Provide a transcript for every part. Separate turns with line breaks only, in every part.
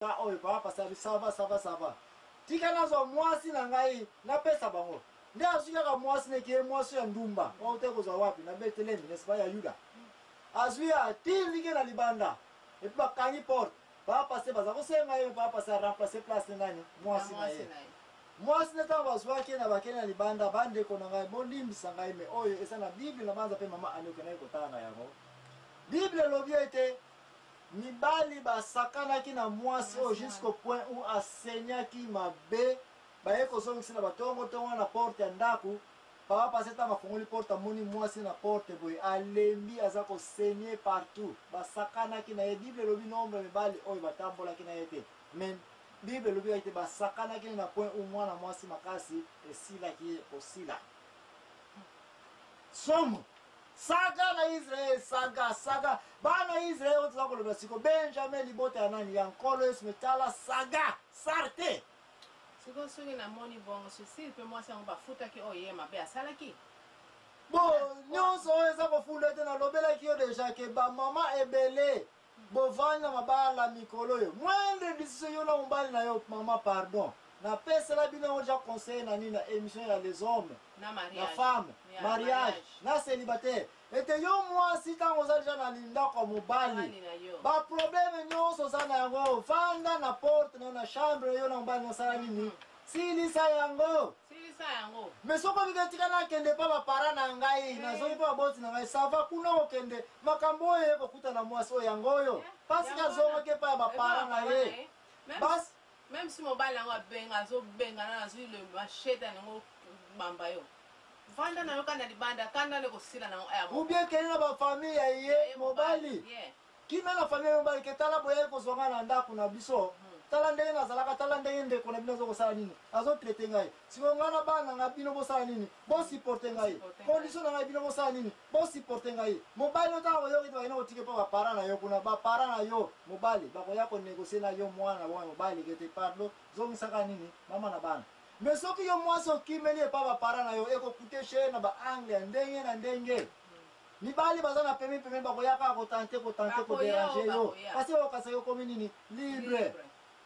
Ka oyo papa pasteur abi ça va ça va ça va tika nazwa mwasi na ngai napesa bango nde azwi kaka mwasi neke ye mwasi ya ndumba oyo te kozwa wapi na betelemi n'est-ce pas ya yuda azwi atindike na libanda epuis bakangi porte papa pasteur baza kosenga ye papa pasteur aremplace place ne nani mwasi na ye mwasi nde ntango bazwaki ye na bakei na libanda bandeko na ngai bolimbisa ngai me oyo eza na bible na banza mpe mama ani okendaki kotanga yango bible elobi ete Mibali basakanaki na mwasi oyo jusqu'au point où asaignaki mabe, baye kozongisa na batongo tongo na porte ya ndaku, papa pasteur tango afongoli porte amoni mwasi na porte boye alembi aza ko saigner partout, basakanaki na ye, bible elobi nombre ya mibali oyo batambolaki na ye te, mais bible elobi ete basakanaki na point où mwana mwasi makasi esilaki ye kosila. Somo! Saga na Israel, saga, saga. Bana Israel oyo toza kolobela siko Benjamin libota ya nani ya Nkolo Yesu me tala saga, sarte.
Sikoyo soki namoni bongo Cecile mpe mwasi yango bafutaki oyo ye mabe asalaki.
Bo nyonso oyo eza kofunda ete nalobelaki yo deja ke bamama ebele bovandi na mabala mikolo oyo moindre decision yo na mobali na yo mama pardon napesela bino yango deja conseil na nini na émission ya les hommes
na,
na femme
yeah,
mariage na célibataire ete yo mwasi ntango oza deja na lindako ya mobali baprobleme nyonso oza na yango vanda na porte na yo na chambre yo na mobali nosala nini mm -hmm. Silisa yango.
Silisa yango.
Mais soki olingi etika nakende mpa bapara na ngai eh. nazongi mpa baboti na ngai sava kuna okende makambo oyo ekokuta na mwasi oyo yango oyo eh, pasika azongaki epai ya bapara na ye
basi meme si mobali yango abenga azobenga na azwi le machete yango bamba yo vanda na yo kanda libanda kanda nde kosila nango
ou bien kende na bafamille ya ye mobali Kimia na famille mobali ke tala boyaki kozwa ngai na ndako na biso tala ndenge nazalaka tala ndenge ndeko na bino azo kosala nini azo traite ngai sikoyo ngai na bana na ngai bino bosala nini bosupporte ngai condition na ngai bino bosala nini bosupporte ngai mobali oyo ntango koyoka ete bakende kotike mpo baparent na yo kuna baparent na yo mobali bakoya konegocie na yo mwana na bango mobali kete pardon zongisaka nini mama na bana me soki yo mwasi okimeli epa baparent na yo ekokute chere na baangle ya ndenge na ndenge Mibali baza na pembeni pembeni bakoya kaka kotante kotante koderange yo kasi bakokasa yo okomi nini libre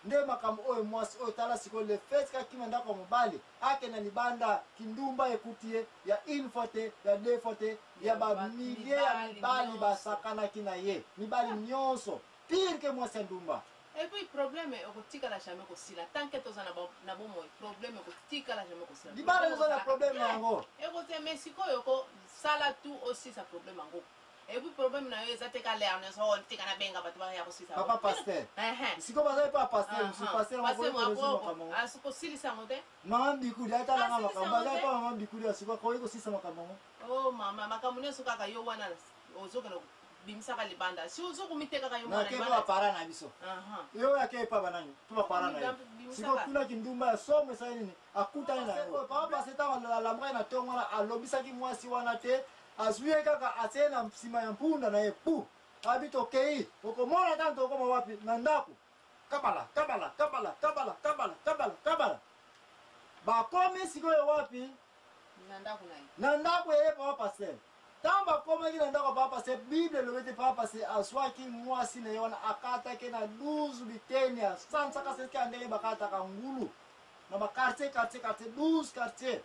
nde makambo oyo mwasi oyo tala sikoyo le fait kakima ndako ya mobali akenda libanda kindumba ekuti ye ya une fois te ya deux fois te ya bamilie ya mibali basakanaki na ye mibali nyonso pire ke mwasi ya ndumba.
Et puis problème ekotikala jamais kosila tant que toza na bomoi problème ekotikala jamais kosila.
Libala eza na problème na yango.
Ekote mais sikoyo ko sala tout osisa problème yango. Et puis problème na yo eza te ka l'air nyonso oh tika na benga bato baya kosisa.
Papa pasteur. Sikoyo bazali pa pasteur mosusu pasteur
yango kosilisa yango te.
Mama Bikudi atalanga makambo bazali pa mama Bikudi sikoyo akoki kosisa makambo yango.
Oh mama makambo nyonso kaka yo wana ozokende bimisaka libanda si ozo komitekaka yo
mwana libanda ba na biso yo yake epa banani to ba parents na yo siko kuna kindumba ya somo esali nini akutani na yango papa pase ntango alamukaki na ntongo wana alobisaki mwasi wana te azwi ye kaka atie na nsima ya mpunda na ye pu abi tokei okomona ntango tokoma wapi na ndako kabala kabala kabala kabala kabala kabala kabala bakomi sikoyo wapi
na
ndako ya ye papa pasteur Ntango bakomaki na ndako ya papa pasteur, Bible elobi ete papa pasteur azwaki mwasi na ye wana akataki na 12 biteni ya sansaka sesika ndenge bakataka ngulu na ba quartier quartier quartier 12 quartier.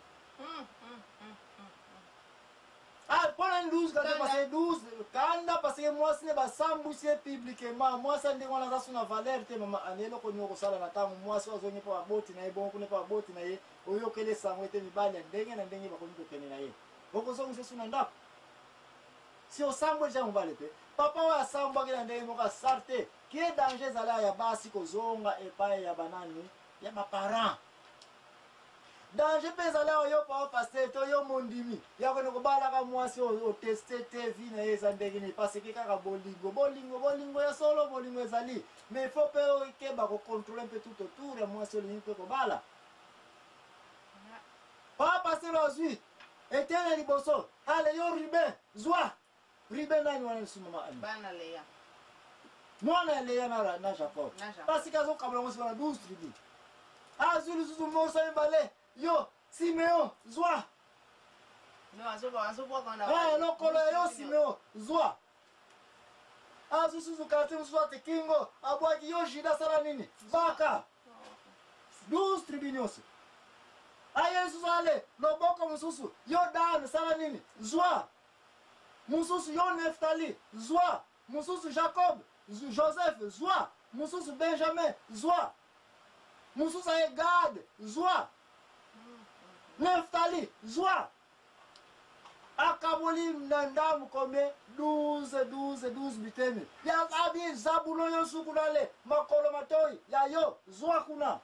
Ah, mpo na 12 quartier parce que 12 kanda parce que mwasi ne basambwisi ye publiquement mwasi ya ndenge wana aza so na valeur te mama ani eloko nini okosala na ntango mwasi oyo azongi mpo baboti na ye bongo kuna mpo baboti na ye oyokeli esango ete mibali ya ndenge na ndenge bakomi kokende na ye okozongisa esu na ndako si osambwe deja mobali te papa oyo asambwaki na ndenge moko asar te kie danger ezala ya basi kozonga epai ya banani ya baparent danger mpe ezali awa yo papa paster to yo mondimi ya kende kobalaka mwasi oyo oteste te vi na ye eza ndenge nini paseke kaka bolingo bolingo bolingo ya solo bolingo ezali mais faut mpe okeba kocontrole mpe tout autour ya mwasi olingi mpe kobala Papa pasteur azui eteni ya liboso ale yo Ruben zwa Ruben nani wana lisusu mama Annie
bana Lea
mwana ya Lea na, na Jacob parce que azokabola ngo sikoyo na 12 tribu azwi lisusu morso mibale yo Simeon zwa
no azobwaka
lokolo ya yo Simeon zwa. Azwi susu quartier mosusu ate kingo abwaki yo Juda sala nini? Baka. 12 tribu nyonso. Aye lisusu ale loboko mosusu yo Dan sala nini? Zwa. Mosusu yo Neftali zwa. Mosusu Jacob, Joseph zwa. Mosusu Benjamin zwa. Mosusu aye Gad zwa. Neftali zwa. Akaboli na ndambo combien? 12 12 12 biteni. Ya abi Zabulon yo su kuna le makolo matoi ya yo zwa kuna.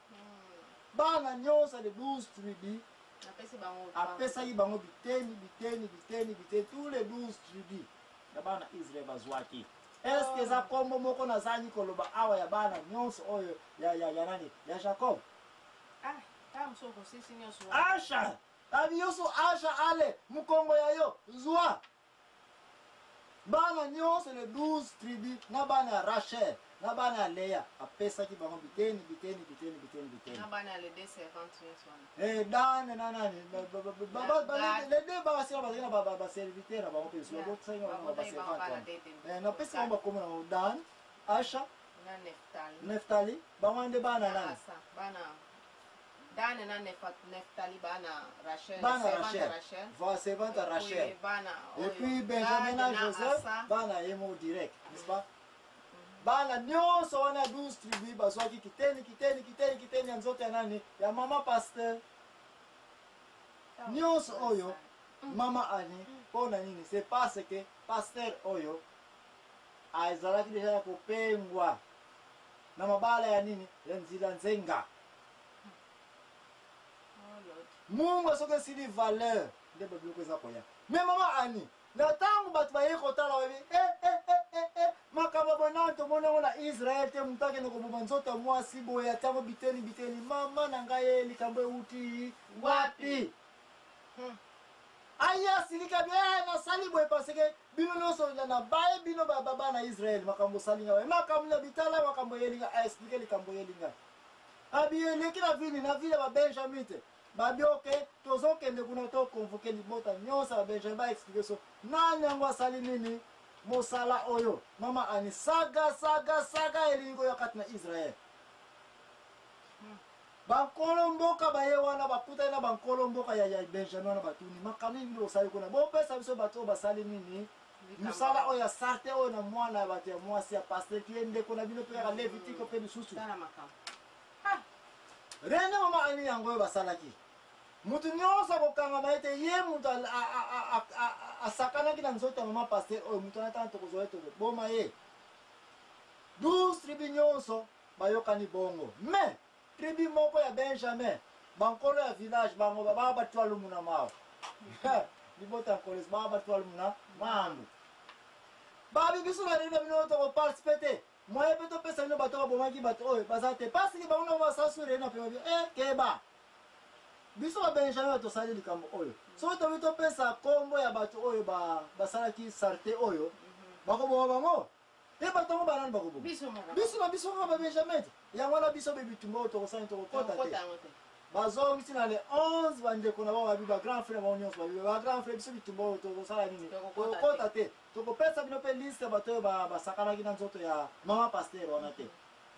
Bana nyonso de 12 tribus apesaki bango biteni biteni biteni biteni tous les 12 tribus ya bana Israël bazwaki. Est-ce que eza kombo moko nazangi koloba awa ya bana nyonso oyo ya, ya, ya nani ya Jacob?
Ah,
Asha abi yoso Asha ale mukongo ya yo zwa bana nyonso le 12 tribu na bana ya Rachel na bana ya Lea apesaki bango biteni biteni biteni biteni biteni
na bana ya les deux servantes nyonso wana
eh Dan na nani les deux basila bazalaki na baserviteur na bango mpe lisusu babotisaki bango baservante wana napesi bango bakombo na bango Dan Asha
na Neftali
Neftali bango nde bana nani
bana Dan na Neftali bana Rachel
bana Rachel va servante ya Rachel
bana
et puis Benjamin na Joseph bana ye moko direct n'est-ce pas bana nyonso wana 12 tribu bazwaki kiteni kiteni kiteni kiteni ya nzoto ya nani ya mama pasteur nyonso oyo mama ani mpo na nini c'est parce que pasteur oyo azalaki deja ya kopengwa na mabala ya nini ya nzila nzenga mungu soki esili valeur nde babiloko eza koya me mama ani na ntango bato bayei kotala bayebi eh, eh, eh, eh, eh, makambo boye nano tomoni yango na israel te moto akende koboma nzoto ya mwasi boye atiango biteni biteni mama na ngai ye likambo euti wapi hmm. aye asilika bi eh, nasali boye parce bino nyonso na baye bino bana israel makambo osali ngai makambo na bitala makambo eyelinga aexplike likambo eyelinga abi eleki na vini na vile ba benjamin te babi oke tozokende kuna tokonvoke libota nyonso ya benjamin baexplike so nani yango asali nini mosala oyo mama ani saga saga saga elingi koya kati na israel bankolo mboka baye wana bakutani na bankolo mboka ya, ya benjamin wana batuni makambo nini bosali kuna bopesa biso bato oyo basali nini mosala oyo ya sarte oyo na mwana ya bato ya mwasi ya paster kiye ndeko na bino mpe kaka levitiko mpe lisusu rene mama ani yango oyo basalaki moto nyonso akokangama ete ye moto asakanaki na nzoto ya mama paster oyo moto wana tana tokozwa ye tokoboma ye 12 tribu nyonso bayokani bongo mais tribu moko ya benjamin bankolo ya village bango baa batwalumu na mawa libota ya nkolo baa batwalumu na mambu babi biso na reno bino tokoparticipe te moye mpe topesa bino bato babomaki bato oyo baza te pasiki bango na basasu reno mpe babi e eh, keba biso babenjamin bato tosali likambo oyo soki tobi topesa nkombo ya bato oyo basalaki sarte oyo bakoboma bango Te bato yango banani bakoboma?
Biso moko.
Biso na biso kaka ba Benjamin te. Yango wana biso be bitumba oyo tokosala tokokota te. Bazongisi na le 11 bandeko na bango babi ba grand frère bango nyonso babi ba grand frère biso bitumba oyo tokosala nini? Tokokota te. Tokopesa bino mpe liste ya bato oyo basakanaki na nzoto ya mama pasteur wana te.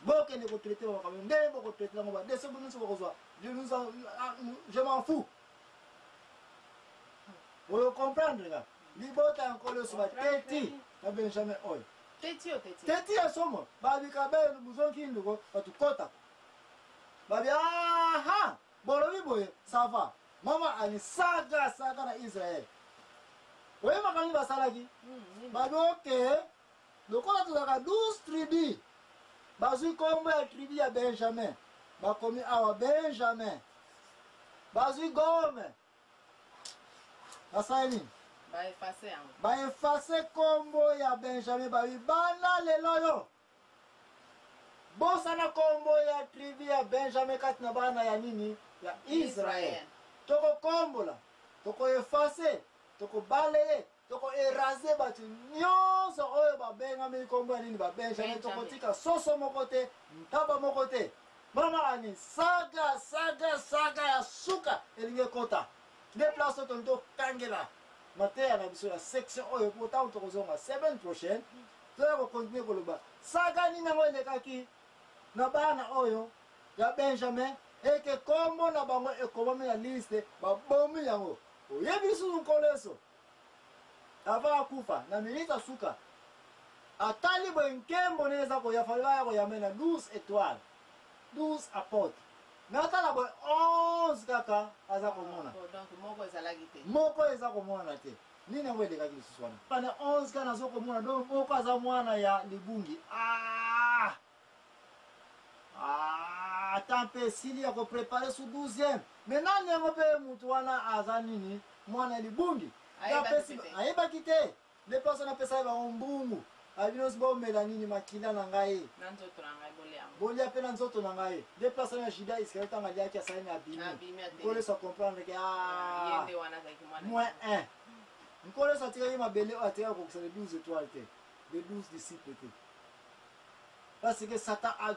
Bokende kotraite makambo ndenge bokotraite yango ba deso bino nyonso bokozwa. Je m'en fous. Oyo comprendre nga. Libota ya Nkolo Yesu bateti na Benjamin oyo.
Teti yo teti.
Teti ya somo babika benu buzonki nduko batukota. Babi aha bolobi boye ça va. Mama ani saga saga na Israël. Oye makambo basalaki. Mm, babi oke lokola tozalaka 12 tribus bazwi nkombo ya tribu ya Benjamin bakomi awa Benjamin bazwi gome basali nini
baefase yango
baefase nkombo ya benjamin babi banda lelo oyo bosana nkombo ya tribu ya benjamin kati na bana ya nini ya israel tokokombola tokoefase tokobaleye tokoerase bato nyonso oyo babengami nkombo ya nini babenjamin tokotika soso moko te ntaba moko te mama ani saga saga saga ya suka elingi ekota nde place oyo tolingi tokangela mateya na biso ya section oyo mpo ntango tokozonga semaine prochaine. Toya kokontinue koloba saka nini yango elekaki na bana oyo ya Benjamin eke kombo na bango ekomami na liste, babomi yango. Oyebi lisusu Nkolo Yesu avant akufa na minute asuka atali boye nkembo nde eza koya, fale baya koyamba na 12 étoiles, 12 apôtres, mais atala boye 11 kaka aza komona.
Oh, donc moko ezalaki te.
Moko eza komonana te. Nini yango elekaki lisusu wana? Bana 11 kaka nazo komona, donc moko aza mwana ya libungi. Ah! Ah, ata mpe esili ya koprepare su 12e, me nani yango mpe motu wana aza nini, mwana ya libungi? Ayebaki te. Nde place wana apesaki bango mbungu, abino bomela nini, makila na ngai
na nzoto na ngai, bolia
bolia mpe na nzoto na ngai. Nde place wana Judas Iscariote ntango aliaki, asali na abimi. Nkolo Yesu acomprendre ke moins 1. Nkolo Yesu atikaki mabele oyo, atikaki kokokisa les 12 étoiles te, les 12 disciples te, parce que Satan a